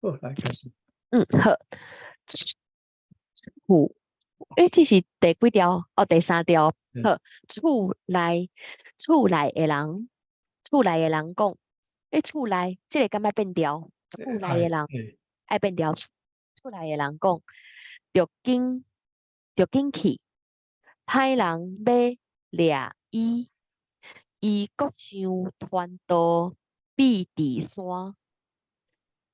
好，來開始。嗯，好。厝，欸，這是第幾條？哦，第三條。好，厝內的人講，欸，厝內這个敢愛變調？厝內的人愛變調。厝內的人講，著緊著緊去，歹人欲掠伊，伊閣想傳道秘佇山，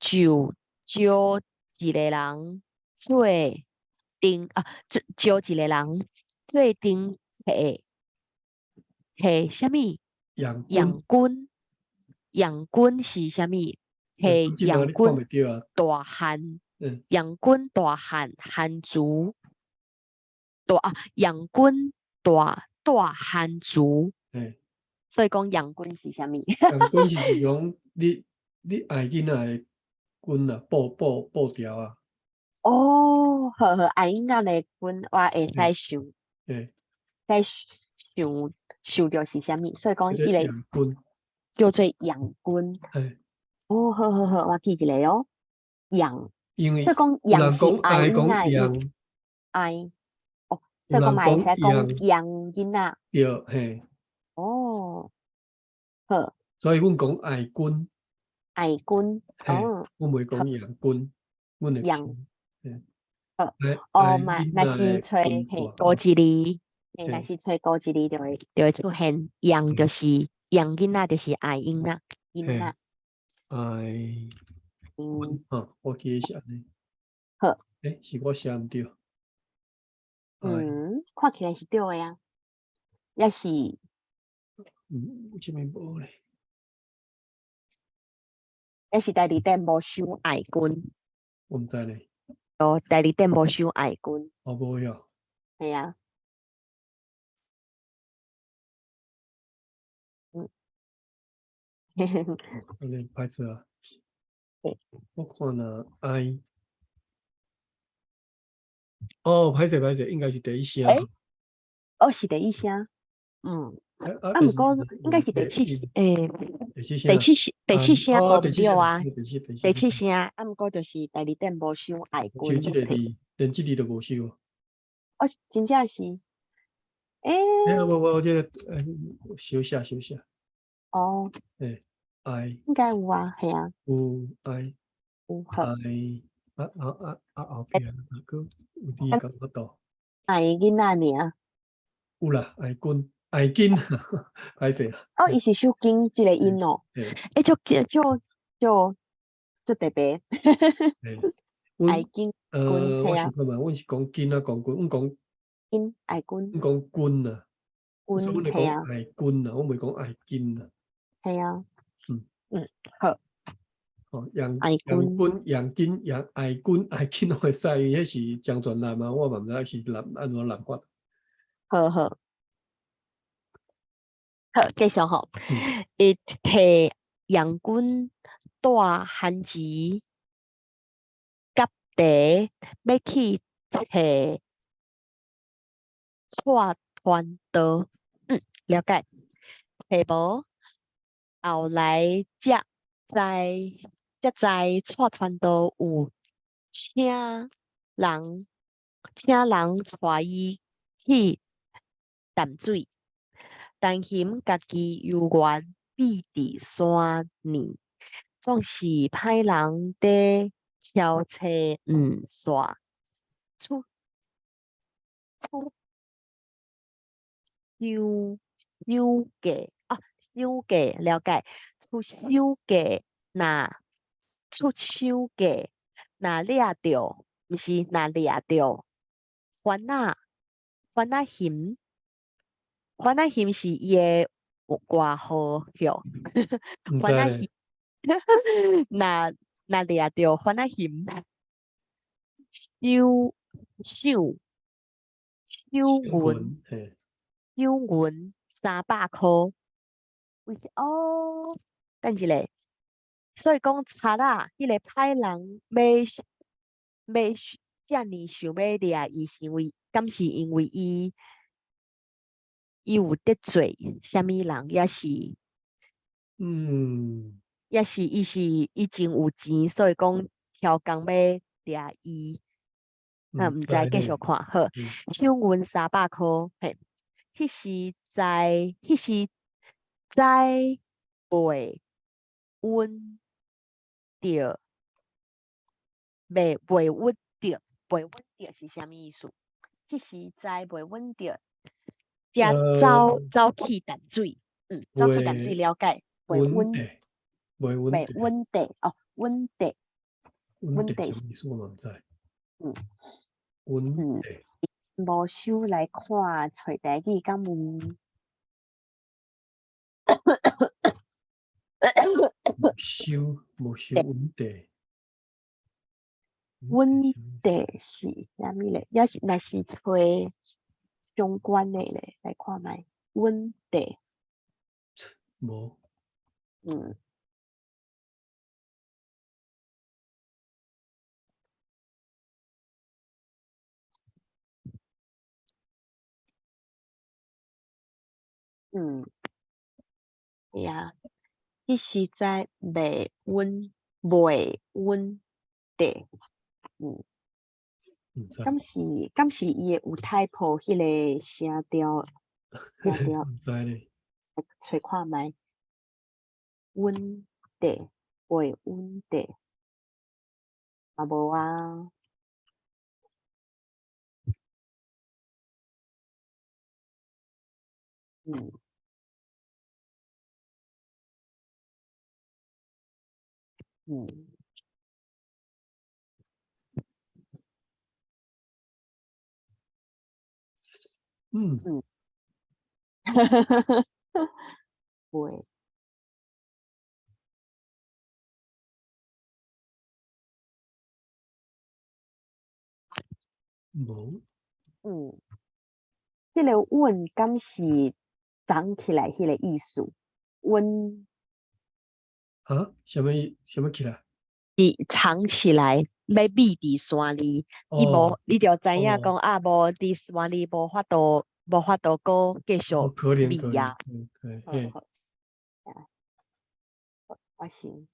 就招一个人做陣啊，招一个人做陣提提啥物？楊軍，楊軍是啥物？提楊軍大漢，楊軍大漢漢族，大啊楊軍大大漢族。所以講楊軍是啥物？楊軍是講你愛囡仔的軍啊，布布布條啊。哦，好好，愛囡仔的軍，我會使想，使想想著是啥物，所以講彼个叫做楊軍。哦，好好好，我記一下哦。楊，因為所以講楊是愛囡仔的愛，哦，所以講嘛會使講楊囡仔。對，嘿。哦，好。所以阮講愛軍。愛軍，哦。阮袂講楊軍，阮會楊。好，哦嘛，若是揣嘿孤一字，嘿，若是揣孤一字就會出現楊，就是楊囡仔，就是愛囡仔，囡仔。愛，哦，我記得是按呢。好。欸，是我寫毋對。嗯，看起來是對的啊，抑是？嗯，這邊無咧。抑是台字典無收愛軍。我毋知咧。哦，台字典無收愛軍。哦，無哟。係啊。嗯。按呢歹勢啊。我看若愛。哦，歹勢歹勢，應該是第一聲。欸？哦，是第一聲。嗯。啊，毋過應該是第七欸，第七聲，第七聲無毋對啊。第七聲，啊，毋過就是台字典無收愛軍。收這个字，連這字都無收。哦，真正是。欸。欸，無無，這个小寫小寫。哦。欸，愛。應該有啊，係啊。有愛。有好。愛啊啊啊啊後壁啊，閣有啲感覺到。愛囡仔爾。有啦，愛軍。愛緊，歹勢。哦，伊是收緊這个音哦。欸，足足足足特別。愛緊。我想看覓，阮是講緊啊，講軍，阮講緊愛軍。阮講軍啊。軍，所以阮會講愛軍啊，阮袂講愛緊啊。係啊。嗯。嗯，好。哦，楊楊軍、楊緊、楊愛軍、愛緊攏會使，彼是漳泉南啊，我嘛毋知是南按怎南法。好好。好，繼續吼。伊提楊軍帶番薯佮茶，欲去揣傳道。嗯，了解。揣無，後來才知，才知蔡傳道有請人帶伊去淡水。陳熊家己猶原秘佇山裡，總是歹人佇搜揣黃線，出出傷傷價啊，傷價了解，出手價若出手價若掠著，毋是若掠著，番仔番仔熊。番仔熊是伊的外號哟。番仔熊，若若掠著番仔熊，收收收銀，收銀300箍。哦，等一下，所以講賊仔，彼个歹人欲欲遮爾想欲掠伊，是因為，敢是因為伊？伊有得罪啥物人，抑是，抑是伊是伊真有錢，所以講超工欲掠伊，啊，毋毋知繼續看好，賞銀300箍，嘿，彼時在袂穩著，袂穩著，袂穩著是啥物意思？彼時在袂穩著，才走去淡水，走去淡水了解，袂穩，袂穩，袂穩著，哦，穩著，穩著啥物意思我嘛毋知。穩著。無想來看揣台語敢有？無無收穩著。穩著是啥物咧？抑是若是揣相關的咧？來看覓，穩著。無。是啊，彼時在袂穩著，敢是伊會有 typo 彼个聲調，聲調？毋知咧。揣看覓，穩著，袂穩著，嘛無啊。會。無。這个穩敢是長起來彼个意思？穩。啊？啥物啥物起來？伊藏起來，欲秘佇山裡，伊無，你就知影講啊，無佇山裡無法度，無法度閣繼續秘啊。好，好，我先。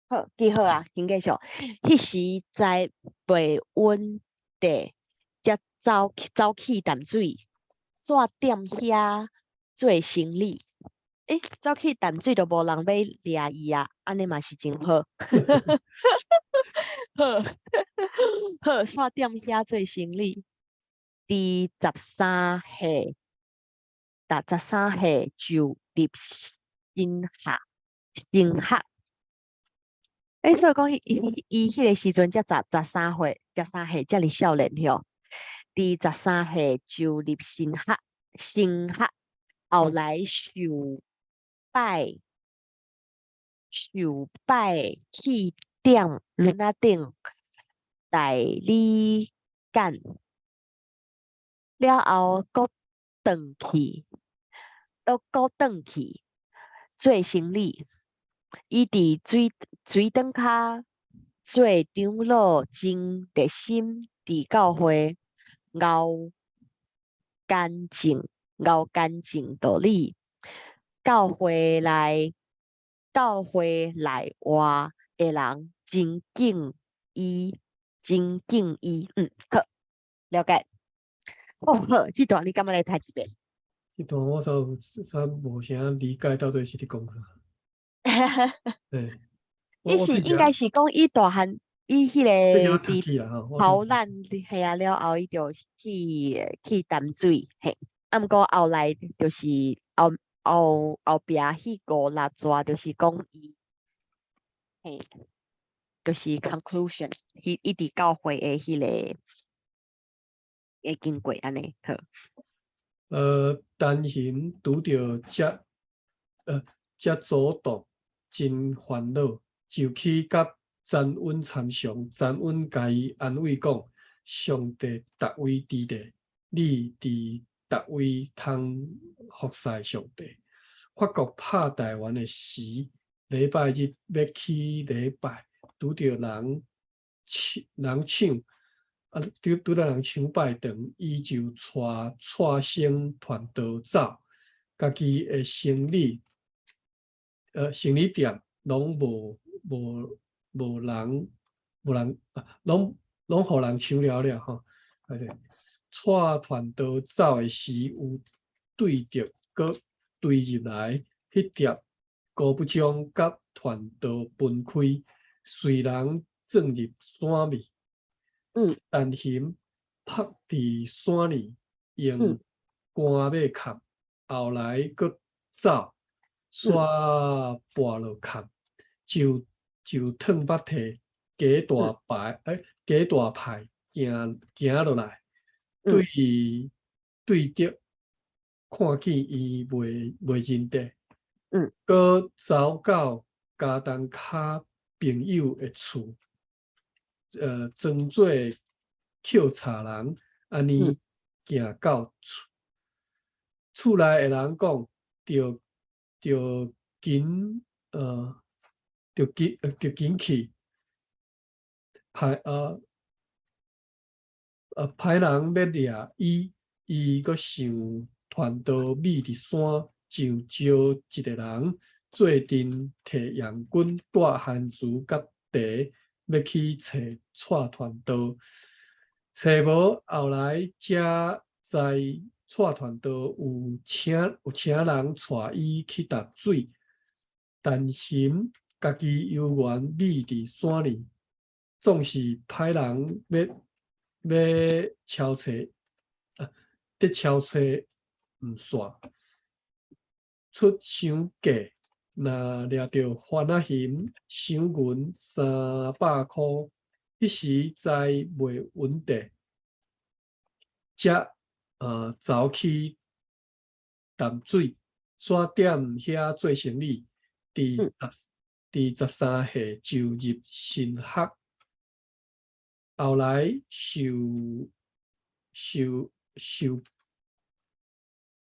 好，記好啊，先繼續。彼時在袂穩著，才走去淡水，煞踮遐做生理。走去淡水就無人欲掠伊啊，按呢嘛是真好。好，好，煞踮遐做生理。佇13歲，13歲就入神學，神學。所以講，伊彼个時陣才13歲，13歲遮爾少年吼。佇13歲就入神學，神學後來受拜去踮輪仔頂代理幹，了後閣轉去，閣轉去做生理。伊佇水轉跤做長老，真熱心佇教會熬乾淨道理。教會內外的人真敬伊，真敬伊。好，了解。好好，這段你敢欲來讀一遍？這段我煞無啥理解到底是咧講啥。伊是應該是講伊大漢，伊彼个佇逃難嘿啊了後，伊就去淡水嘿。啊，毋過後來就是後壁彼五六逝，就是講伊嘿，就是 conclusion，伊佇教會的彼个的經過按呢好。陳熊拄著遮阻擋，真煩惱，就去佮詹允參詳，詹允共伊安慰講：上帝逐位佇咧，你佇逐位通服侍上帝。法國拍台灣的時，禮拜日欲去禮拜，拄著人搶，啊，拄拄才人搶拜堂，伊就帶蔡生傳道走，家己的生理，生理店攏無人啊，攏予人搶了了吼。歹勢，帶傳道走的時，有對敵閣追入來，彼碟高不將佮傳道分開，隨人鑽入山裡。陳熊撲佇山裡，用竿尾崁，後來閣走，煞跋落崁，就褪腹提加大牌，加大派行行落來，對敵看見伊袂認得，閣走到加東跤朋友的厝，裝做抾柴人，按呢行到厝，厝內的人講，著緊，著緊去，派人欲掠伊，伊閣想傳道覕佇山，就招一个人做陣提羊棍帶番薯佮茶，欲去揣蔡傳道，揣無後來才知蔡傳道有請人帶伊去沓水，陳熊家己猶原覕佇山裡，總是派人欲敲揣，得敲揣毋煞，出傷價，若掠著番仔熊賞銀300箍，彼時知袂穩得，才走去淡水，煞踮遐做生理，佇13歲就入神學，後來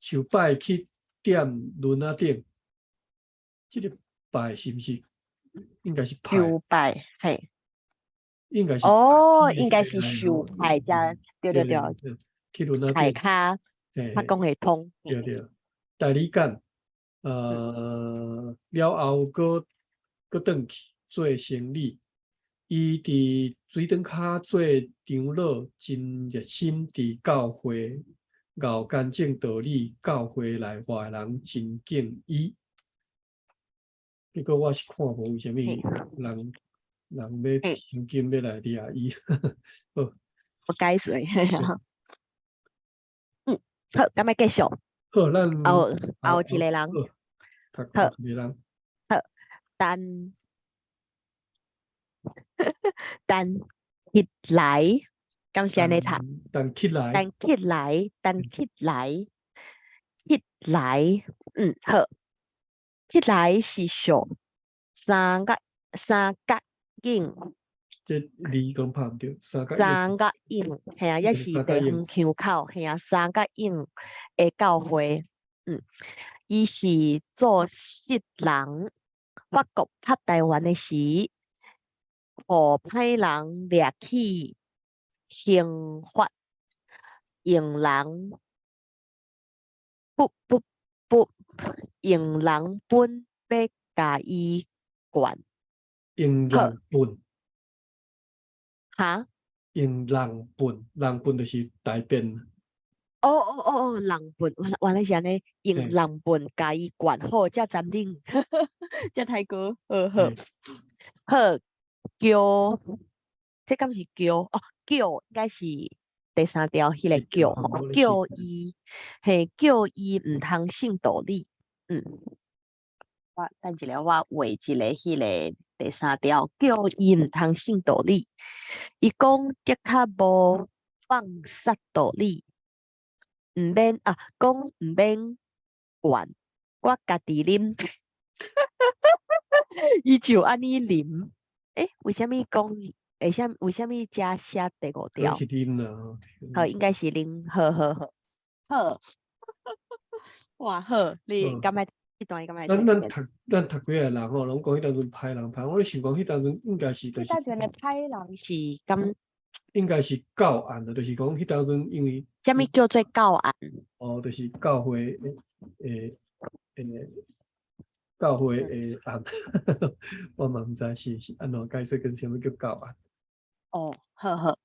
受拜去踮崙仔頂，這个拜是毋是應該是派？受拜，嘿。應該是哦，應該是受派才對對對。去崙仔頂，較較講會通。對對，代理幹，了後閣轉去做生理。伊佇水轉跤做長老，真熱心佇教會𠢕乾淨道理，教會內外人真敬伊。結果我是看無為啥物人欲賞金欲來掠伊。好，我解釋。好，咁咪繼續。好，咱後一个人。好，一个人。好，陳起來，敢是按呢讀？陳起來。陳起來，陳起來，起來，好。起來是屬三角影。這字講拍毋著，三角三角影，嘿啊，抑是地方腔口，嘿啊，三角影的教會，伊是做穡人，法國拍台灣的時，予歹人掠去刑罰，用人不不不，用人本欲共伊灌。用人本。哈？用人糞，人糞就是大便。哦哦哦哦，人糞，原來是按呢，用人糞共伊灌，好，才占頂，才太過，好好。好，叫，這敢是叫？哦，叫應該是第三條彼个叫吼，叫伊，嘿，叫伊毋通信道理。我等一下，我畫一个彼个第三條，叫伊毋通信道理。伊講的確無放殺道理，毋免啊，講毋免管，我家己啉。伊就按呢啉。為啥物講？為啥物遮寫第五條？是啉啦。好，應該是啉。好好好，好。哇，好，你敢欲這段敢欲？咱讀幾个人吼，攏講彼當陣歹人歹，我咧想講彼當陣應該是就是。彼當陣的歹人是敢應該是教案啊，就是講彼當陣因為啥物叫做教案？哦，就是教會的教會的案，我嘛毋知是按怎解釋，跟啥物叫教案。哦，好好。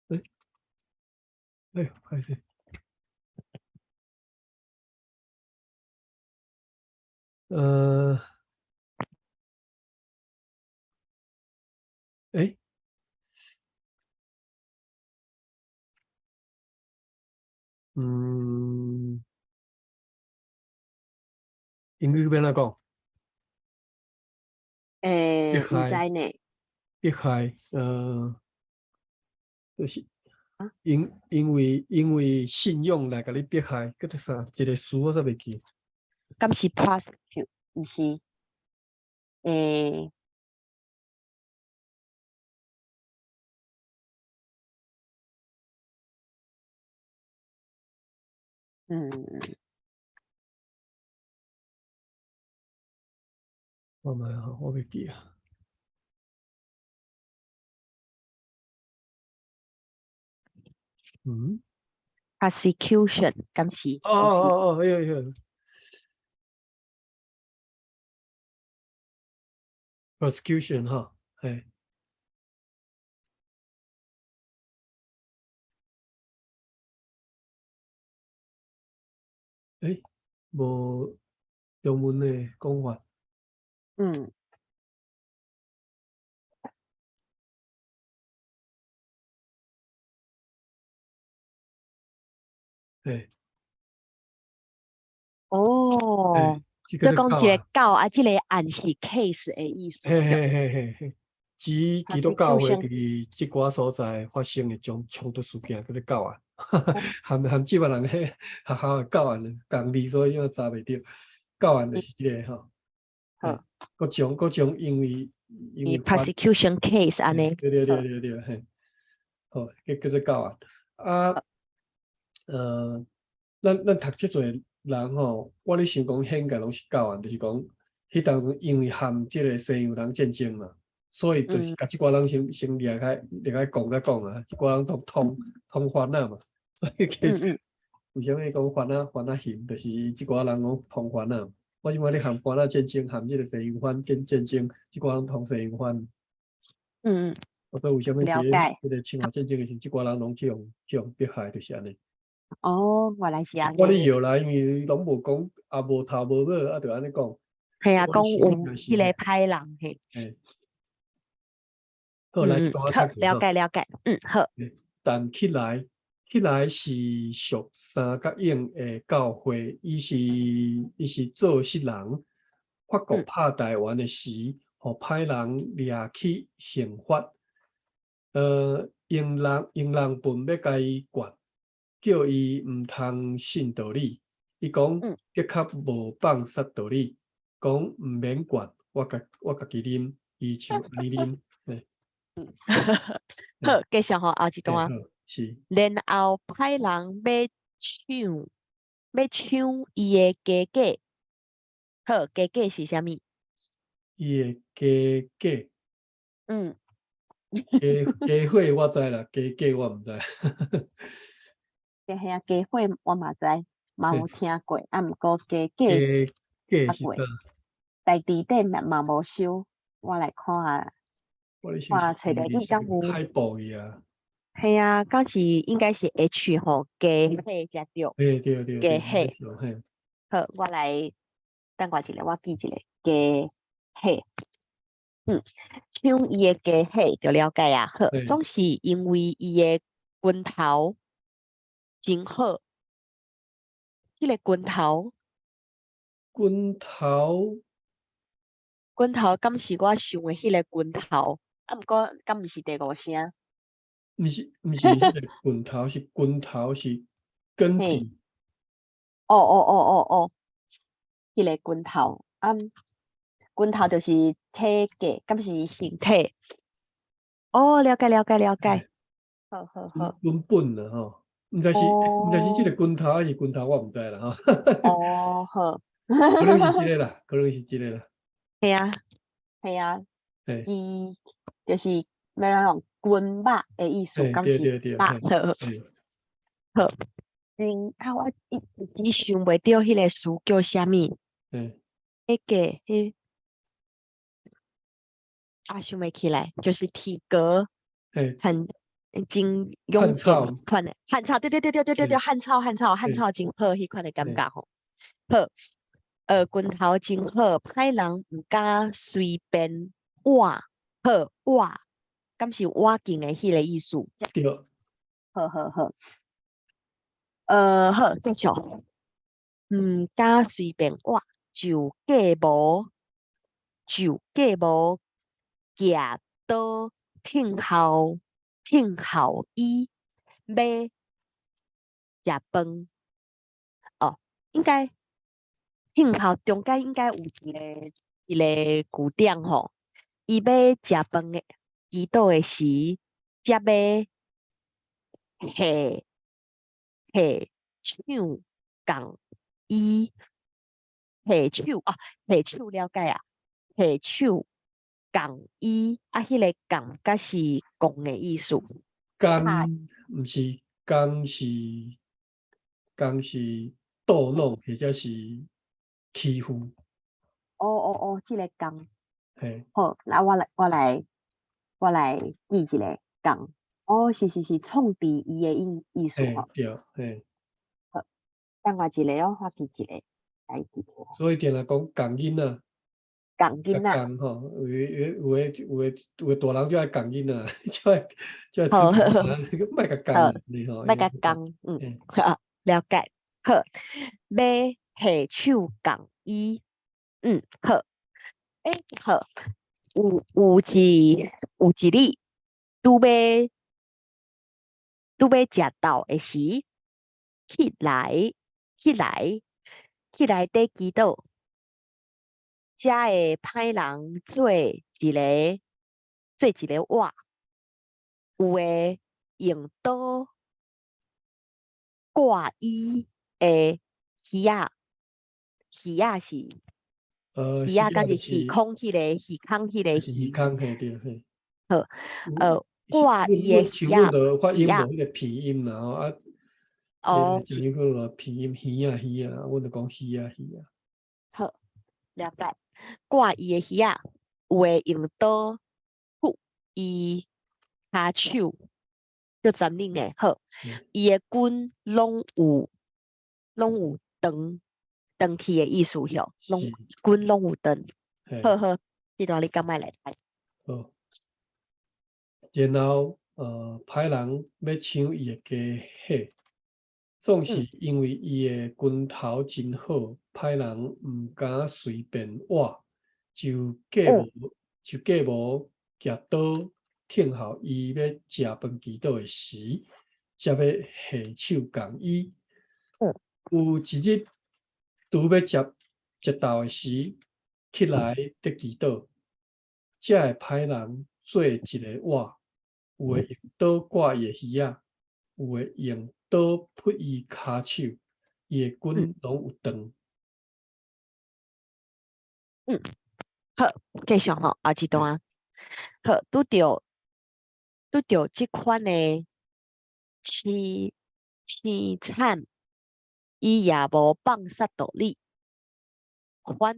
欸，哎喲，歹勢。欸？英語欲按怎講？欸，毋知呢。迫害，就是因為信仰來共你迫害，叫做啥？一個詞我煞袂記。敢是 prosecute，毋是？欸。我嘛我袂記啊。 Prosecution，敢是？哦哦哦，對對。Prosecution 哈，嘿。欸，無中文的講法。嘿。哦，就講一個教啊，這個案是 case 的意思。嘿嘿嘿嘿嘿，指基督教會佇這寡所在發生的種衝突事件，叫做教案。含這擺人彼學校的教案仝字，所以我查袂著。教案就是這個吼。好。各種因為 prosecution case 按呢。對對對對對，嘿。好，叫做教案。啊，咱讀這濟人吼，我咧想講，應該攏是教案，就是講，彼當陣因為含這個西洋人戰爭嘛，所以就是共這寡人先掠開講再講啊，這寡人都通番仔嘛，所以為啥物講番仔魚，就是這寡人攏通番仔。我這擺咧含番仔戰爭，含這個西洋番跟戰爭，這寡人通西洋番。所以為啥物佇彼個侵華戰爭的時陣，這寡人攏去予迫害，就是按呢。哦，原來是按呢。我咧搖啦，因為攏無講，也無頭無尾，啊，就按呢講。嘿啊，講有彼個歹人嘿。嘿。好，來，這段我好，了解了解，好。但起來是屬三角湧的教會，伊是做事人，法國拍台灣的時，予歹人掠去刑罰。英人本欲共伊管，叫伊毋通信道理。伊講的確無放殺道理，講毋免管，我家己啉，伊就按呢啉。好，繼續吼，後一段。是。然後歹人欲搶伊的家計。好，家計是啥物？伊的家計。家伙我知啦，家計我毋知。嘿啊，家伙我嘛知，嘛有聽過，啊，毋過家計家計是啥？台字典嘛無收，我來看下。我揣著你敢有？太薄去啊！嘿啊，敢是應該是 H 吼，家伙才對。嘿對對。家伙。好，我來等我一下，我記一下家伙。搶伊的家伙就了解啊。好，總是因為伊的拳頭真好。彼個拳頭。拳頭。拳頭敢是我想的彼個拳頭？啊，毋過敢毋是第五聲？毋是彼個拳頭，是拳頭是根底。哦哦哦哦哦，彼個拳頭啊，拳頭就是體格，敢是身體？哦，了解了解了解。好好好。根本啦吼。毋知是這個拳頭抑是拳頭，我毋知啦吼。哦，好。可能是這個啦，可能是這個啦。嘿啊，嘿啊，伊就是欲按怎講，軍肉的意思，敢是肉？好，嗯，啊，我一時想袂著彼个詞叫啥物？彼个彼啊，想袂起來，就是體格很真勇健款的漢草，對對對對對對對，漢草漢草漢草真好，彼款的感覺吼。好，拳頭真好，歹人毋敢隨便倚，好倚，敢是倚近的彼个意思？對。好好好。好，繼續。毋敢隨便倚，就計無，就計無舉刀聽候，聽候伊欲食飯。哦，應該聽候中間應該有一個句點吼。伊欲食飯的祈禱的時，才欲下下手仝伊下手啊，下手了解啊，下手仝伊啊，彼個仝敢是共的意思。仝毋是仝是仝是逗弄或者是欺負。哦哦哦，這個仝。嘿。好，那我來記一下仝。哦，是是是，創治伊的意思吼。對，嘿。好，等我一下哦，我記一下，來記起來。所以定定講仝囡仔。仝囡仔。仝吼，有的大人就愛仝囡仔，就愛吃莫共仝，莫共仝，嗯，了解。好，欲下手仝伊，嗯，好。欸，好，有一日，拄欲食晝的時，起來佇祈禱，才會歹人做一個倚，有的用刀割伊的耳仔，耳仔是耳仔，敢是耳孔彼個耳孔彼個耳孔嘿對嘿。好，割伊的耳仔，發音無彼個鼻音啦吼啊。哦。像你講話鼻音耳仔耳仔，阮就講耳仔耳仔。好，了解。割伊的耳仔，有的用刀割伊跤手，足殘忍的。好，伊的拳攏有斷斷去的意思吼，攏拳攏有斷。好好，這段你敢愛來讀？好。然後，歹人欲搶伊的家伙，總是因為伊的拳頭真好，歹人毋敢隨便倚，就計無舉刀聽候伊欲食飯祈禱的時，才欲下手仝伊。有一日，拄欲食晝的時，起來佇祈禱，才會歹人做一個倚，有的用刀割伊的耳仔，有的用刀拮伊跤手，伊的拳攏有斷。嗯，好，繼續吼，後一段。好，拄著這款的淒淒慘，伊也無放殺道理，反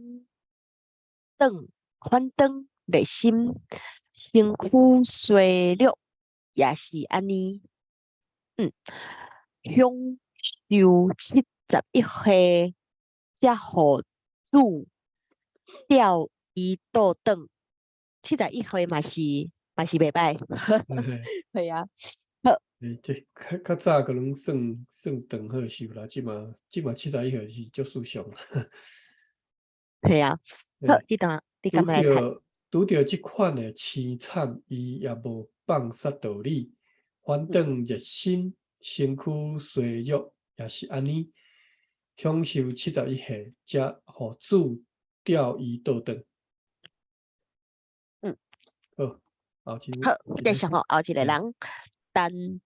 轉熱心，身軀衰弱，也是按呢。嗯，享壽71歲，才予主召伊倒轉。71歲嘛是袂歹，係啊。好。欸，這較早可能算長好壽啦，這馬71歲是足輸上啦。係啊。好，這段你敢來讀？拄著這款的淒慘，伊也無放殺道理，反轉熱心，身軀衰弱，也是按呢，享壽71歲，才予主召伊倒轉。好，後一好，繼續吼，後一個人，陳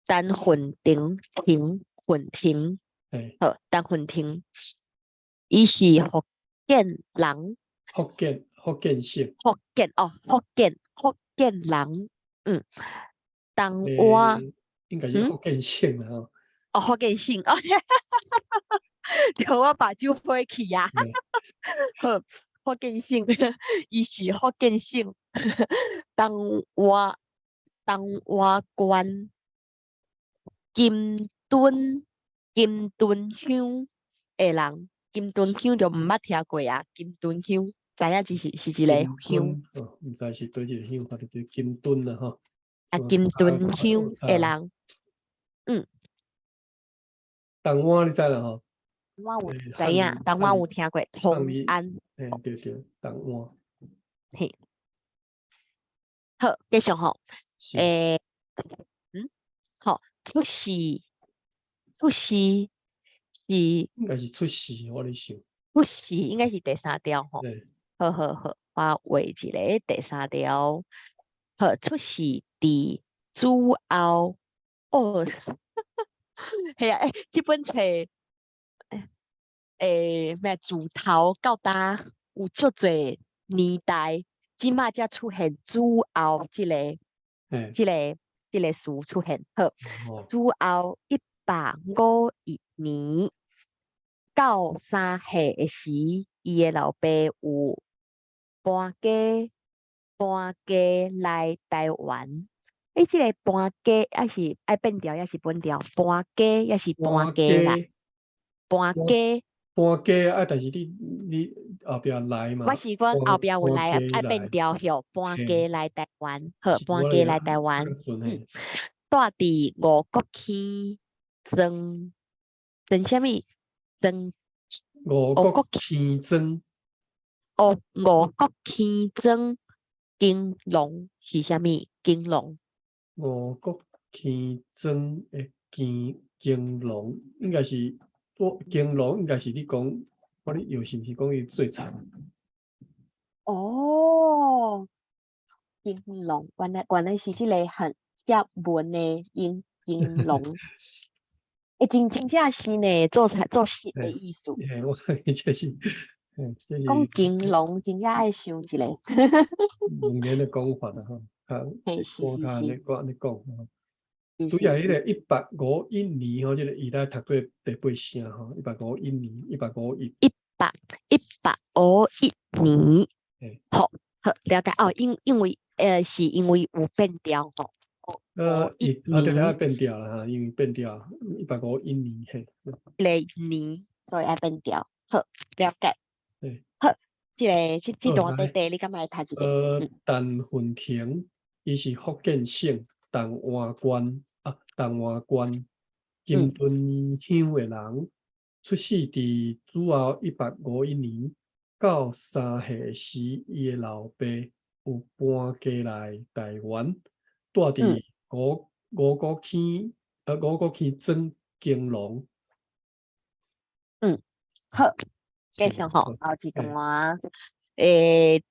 陳雲亭亭雲亭，好，陳雲亭，伊是福建人。福建福建省。福建哦，福建福建人，東灣應該是福建省啦吼。哦，福建省，哦，對，我目睭飛去啊。好，福建省，伊是福建省東華東華縣金墩金墩鄉的人，金墩鄉就毋捌聽過啊。金墩鄉，知影只是是一個鄉。哦，毋知是佗一個鄉，還是叫金墩啦吼。啊，金墩鄉的人，東灣你知啦吼？我有知影，東灣有聽過，同安。嘿，對對，東灣。嘿，好，繼續吼。好，出世，出世是應該是出世，我咧想。出世應該是第三條吼。好好好，我畫一个第三條。好，出世佇主後，哦，係啊，這本冊，咩自頭到今有足濟年代，這擺才出現主後這個詞出現。好，主後151年到3歲的時，伊的老爸有搬家搬家來台灣。這个搬家抑是愛變調，抑是變調？搬家抑是搬家來？搬家。搬家啊！但是你你後壁來嘛？我是講後壁有來愛變調吼，搬家來台灣，好，搬家來台灣。住佇五股坑莊莊啥物？莊五股坑莊。哦，五股坑莊金龍是啥物？金龍。五股坑莊的金金龍應該是。我金龍應該是你講，我咧又是毋是講伊做田？哦，金龍原來原來是這个很接文的音金龍。真真正是呢，做菜做事的意思。嘿，我感覺這是，這是。講金龍真正愛想一下。語言的講法啊，吼，較我較按呢講按呢講吼。拄仔彼个151年吼，這个伊來讀做第八聲吼，一百五一年，一百五一。一百五一年，好，好了解哦。因為是因為有變調吼。伊啊對對，愛變調啦哈，因為變調一百五一年嘿。個年，所以愛變調，好了解。好，這个這這段短短，你敢會讀一下？陳雲亭，伊是福建省東華縣啊，東華縣金墩鄉的人，出世佇主後151年，到3歲時，伊的老爸有搬家來台灣，住佇五五股坑五股坑莊金龍。嗯，好，繼續吼，後一段，佇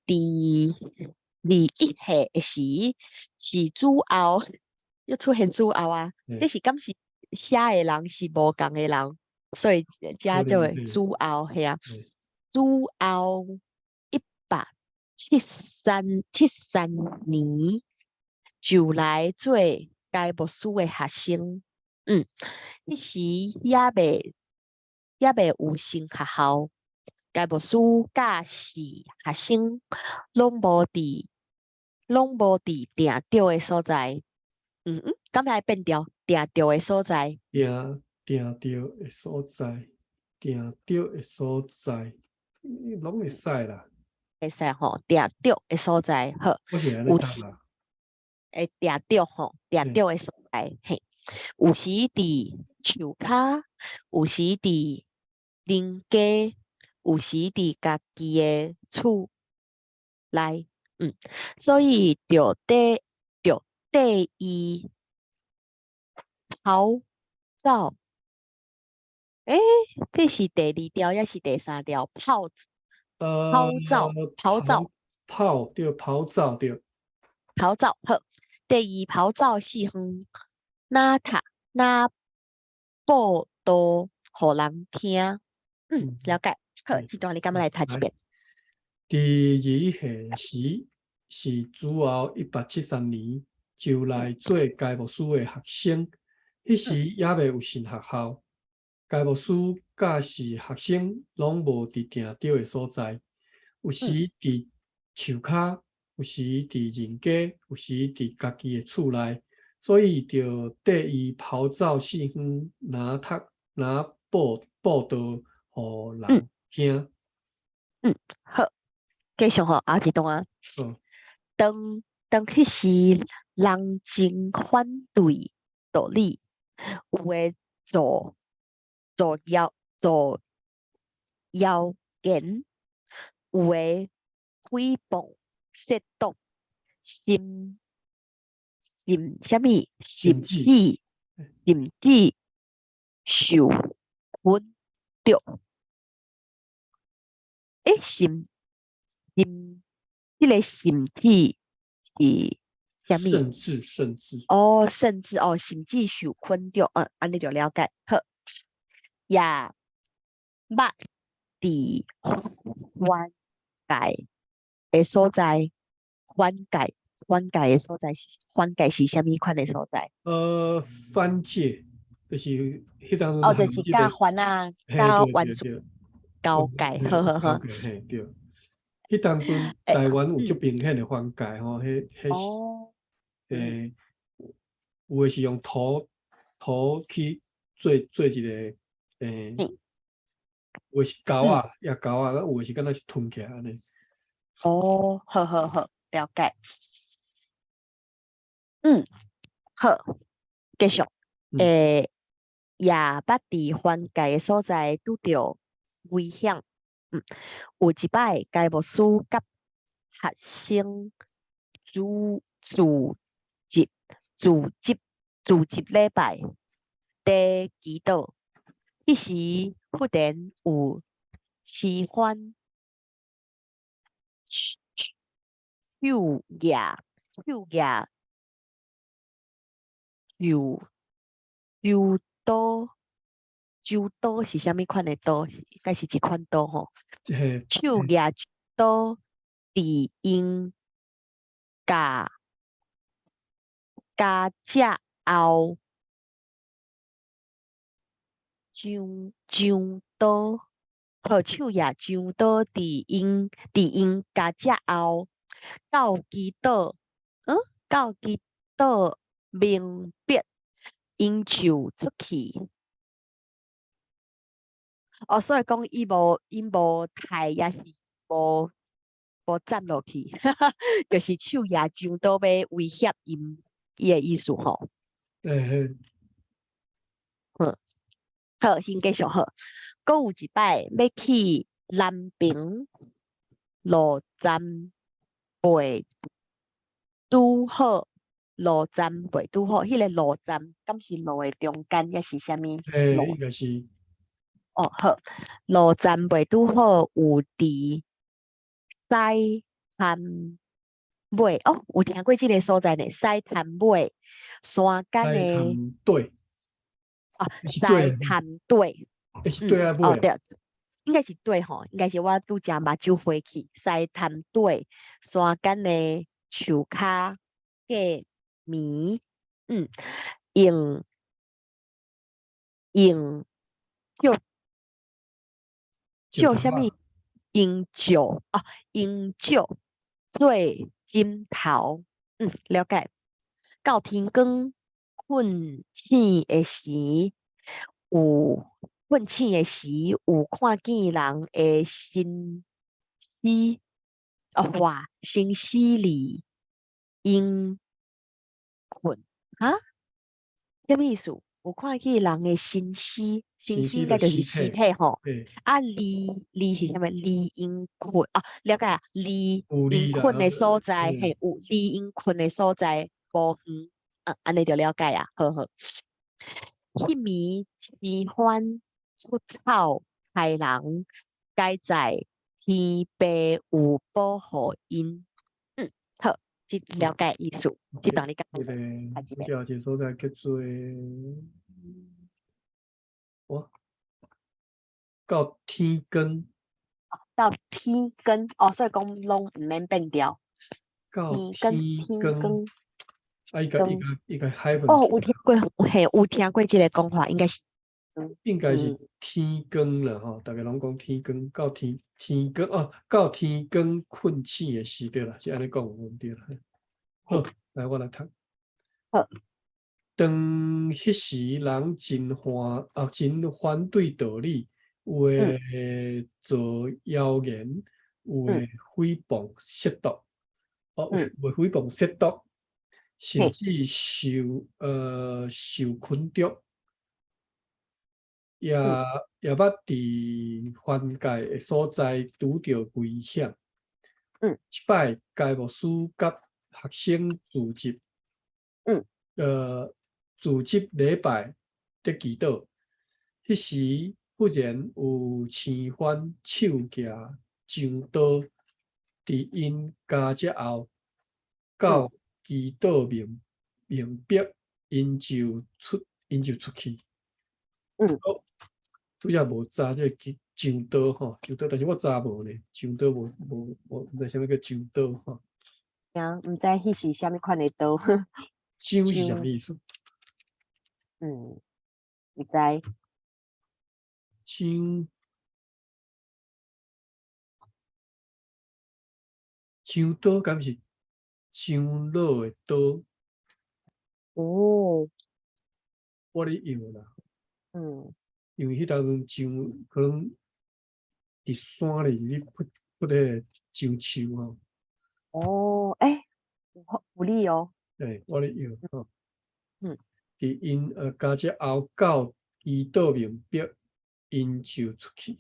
21歲的時，是主後，又出現主後啊，這是敢是寫的人是無仝的人，所以才叫做主後，係啊。主後17373年就來做該牧師的學生，彼時猶未有成學校，該牧師教示學生，攏無佇定著的所在，敢會變調定著的所在？定定著的所在，定著的所在，攏會使啦。會使吼，定著的所在，好。我是按呢讀啦。會定著吼，定著的所在，嘿，有時佇樹跤，有時佇鄰家，有時佇家己的厝內，所以著綴著綴伊跑走，這是第二條抑是第三條？跑跑走，跑走，跑對，跑走對。跑走好，綴伊跑走四方。若讀若報道予人聽。了解。好，這段你敢欲來讀一遍？佇爾現時是主後173年，就來做該牧師的學生。彼時猶未有神學校，該牧師佮是學生攏無佇定著的所在，有時佇樹跤，有時佇人家，有時佇家己的厝內，所以就綴伊跑走四方，若讀若報報道予人聽。嗯，好，繼續吼，後一段。當當彼時人真反對道理，有的做做謠做謠言，有的誹謗褻瀆，甚甚啥物？甚至甚至受困著。欸，甚甚，彼个甚至是啥物？甚至甚至。哦，甚至哦，甚至受困著，按呢就了解。好，也捌佇犯界的所在，犯界犯界的所在是犯界是啥物款的所在？番界就是彼當哦，就是佮番仔佮原住交界，好好好。嘿對，彼當陣台灣有足明顯的分界吼，彼彼是，有的是用土土去做做一個，有的是溝仔，也溝仔，啊有的是敢若是吞起來按呢。哦，好好好，了解。好，繼續。也捌佇犯界的所在拄著危險。有一擺，該牧師佮學生主主日主日主日禮拜佇祈禱，彼時忽然有青番手舉手舉手手刀手刀是啥物款的刀？應該是一款刀吼。手舉刀佇𪜶咬咬食後，上上刀，好，手舉上刀佇𪜶佇𪜶咬食後，到祈禱，到祈禱明白，𪜶就出去。哦，所以講伊無𪜶無刣，抑是無無斬落去，就是手舉上刀欲威脅𪜶，伊的意思吼。嘿。好，好，先繼續好。閣有一擺欲去南平路站袂拄好，路站袂拄好，彼个路站敢是路的中間，抑是啥物？嘿，應該是。哦，好，路站袂拄好，有佇西潭尾，哦，有聽過這个所在呢？西潭尾山間的。西潭底。哦，西潭底。是底抑尾？哦對，應該是底吼，應該是我拄才目睭花去。西潭底山間的樹跤過暝，用用石石啥物？用石哦，用石做枕頭，了解。到天光困醒的時，有困醒的時，有看見人的身屍，哦，化身屍裡𪜶睏，哈？啥物意思？有看見人的身屍，身屍應該就是屍體吼。啊，離離是啥物？離𪜶睏哦，了解啊？離𪜶睏的所在，嘿，有離𪜶睏的所在無遠，啊，按呢就了解啊。好好。彼暝青番出草刣人，佳哉天父有保護𪜶。好。這了解意思。這段你講這個這個所在叫做哇，到天光。到天光哦，所以講攏毋免變調。到天光。啊，伊個伊個伊個 hyphen。哦，有聽過，嘿，有聽過這個講法，應該是。應該是天光啦，吼，逐家攏講天光到天天光哦，到天光睏醒的時對啦，是按呢講無對啦。好，來我來讀。好。當彼時人真反啊，真反對道理，有的造謠言，有的誹謗褻瀆，哦，有的誹謗褻瀆，甚至受困著，也捌佇凡界的所在拄著危險。這擺該牧師佮學生聚集，組織禮拜佇祈禱。彼時忽然有青番手舉長刀，佇𪜶家遮後，到祈禱面面壁，𪜶就出去。拄才無查這個長刀吼，長刀，但是我查無呢，長刀無無無，毋知啥物叫長刀吼。啊，毋知彼是啥物款的刀。長是啥物意思？嗯，毋知。長長刀敢是長老的刀？哦。我咧用啦。因為彼當陣長可能佇山裡咧噗噗彼個樟樹吼。哦，欸，有理哦。對，我咧用吼。佇𪜶家遮後到祈禱面壁，𪜶就出去。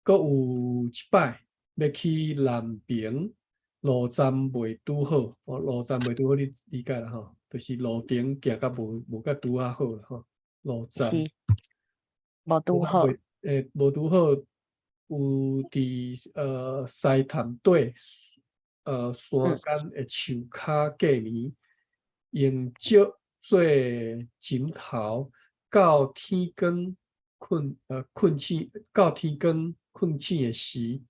閣有一擺欲去南平路站袂拄好，哦，路站袂拄好，你理解啦吼，就是路程行甲無甲拄仔好啦吼，路站。無拄好。欸，無拄好，有佇西潭底山間的樹跤過暝，用石做枕頭，到天光睏醒，到天光睏醒的時，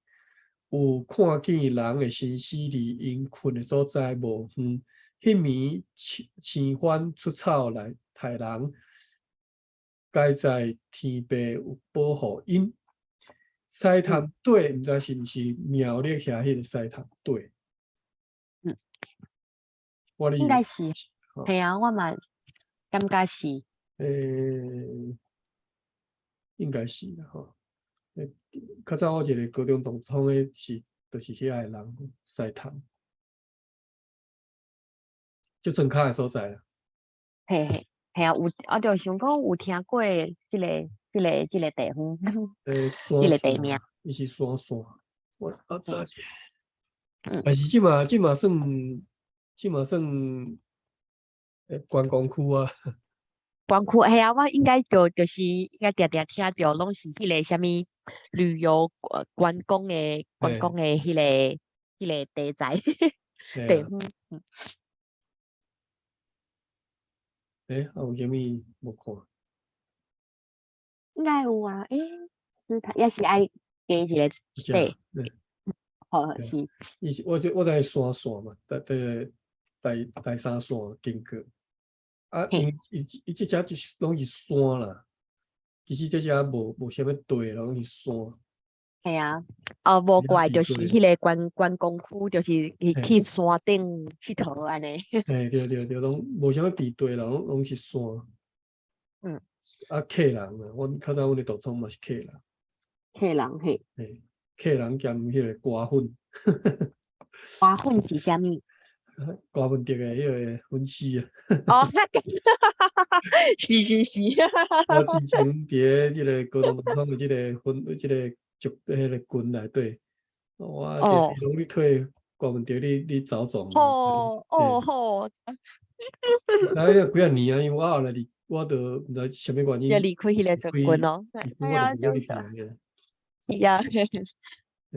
有看見人的身屍離𪜶睏的所在無遠。彼暝青番出草來刣人，該在天父有保護𪜶。西潭底毋知是毋是苗栗遐彼個西潭底？我應該是，係啊，我嘛感覺是。欸，應該是啦吼。欸，較早我一個高中同窗的是，就是遐个人，西潭，足莊跤的所在啦。嘿嘿，係啊，有，我就想講有聽過這個地方，欸，這個地名。伊是山線，我查一下。但是這嘛算觀光區啊。觀光區，係啊，我應該就是應該定定聽著，攏是彼個啥物旅遊觀光的彼個地在地方。欸，啊有啥物無看？應該有啊，欸，也是愛加一個底。好，是。伊是我在山線嘛，台三線經過。啊，因為伊這遮就是攏是山啦，其實這遮無啥物地，攏是山。係啊，哦，無怪就是彼個觀光區，就是去山頂𨑨迌按呢。嘿，對對對，攏無啥物平地啦，攏是山。啊，客人啊，阮較早阮的同窗嘛是客人。客人嘿。嘿，客人兼彼個歌粉。歌粉是啥物？柯文哲的彼個粉絲啊。哦，是是是。我之前佇咧這個高中同窗的這個粉，這個族，彼個群內底，我就攏咧推柯文哲，你走總。哦哦好。啊，幾仔年啊，因為我後來離，我就毋知啥物原因。就離開彼個族群咯。係啊，就是。是啊。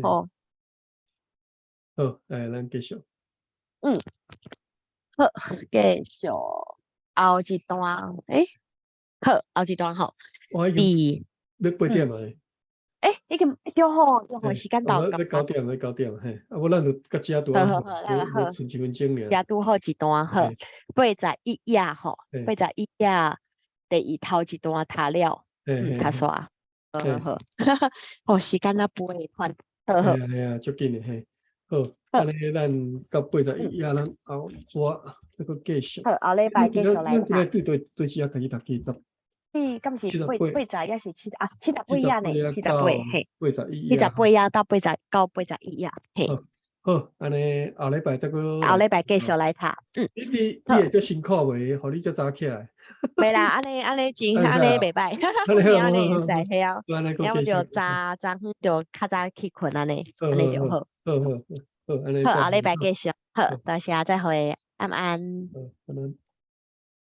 好。好，來，咱繼續。好，繼續後一段，欸，好，後一段吼，我已經欲8點啊。欸，已經對吼，對吼，時間到。欲9點，欲九點，嘿，啊，無咱就到遮拄好好好，好，剩一分鐘爾。遮拄好一段，好，81頁吼，81頁第二頭一段讀了，讀煞，好好好，哦，時間啊飛快，好好。嘿啊，足緊的嘿，好，按呢咱到81頁，咱後我這個繼續。好，後禮拜繼續來讀。對對對，時啊開始讀幾十。是，敢是八十抑是七啊？78頁呢？七十八，嘿。 81頁。78頁到80到81頁，嘿。好，按呢後禮拜再閣。後禮拜繼續來讀，嗯。你會足辛苦袂？予你遮早起來。袂啦，按呢按呢真按呢袂䆀，按呢會使嘿啊。要麼就早早就較早去睏按呢，按呢就好。好好好，按呢。好，後禮拜繼續，好，多謝，再會，晚安。好，晚安。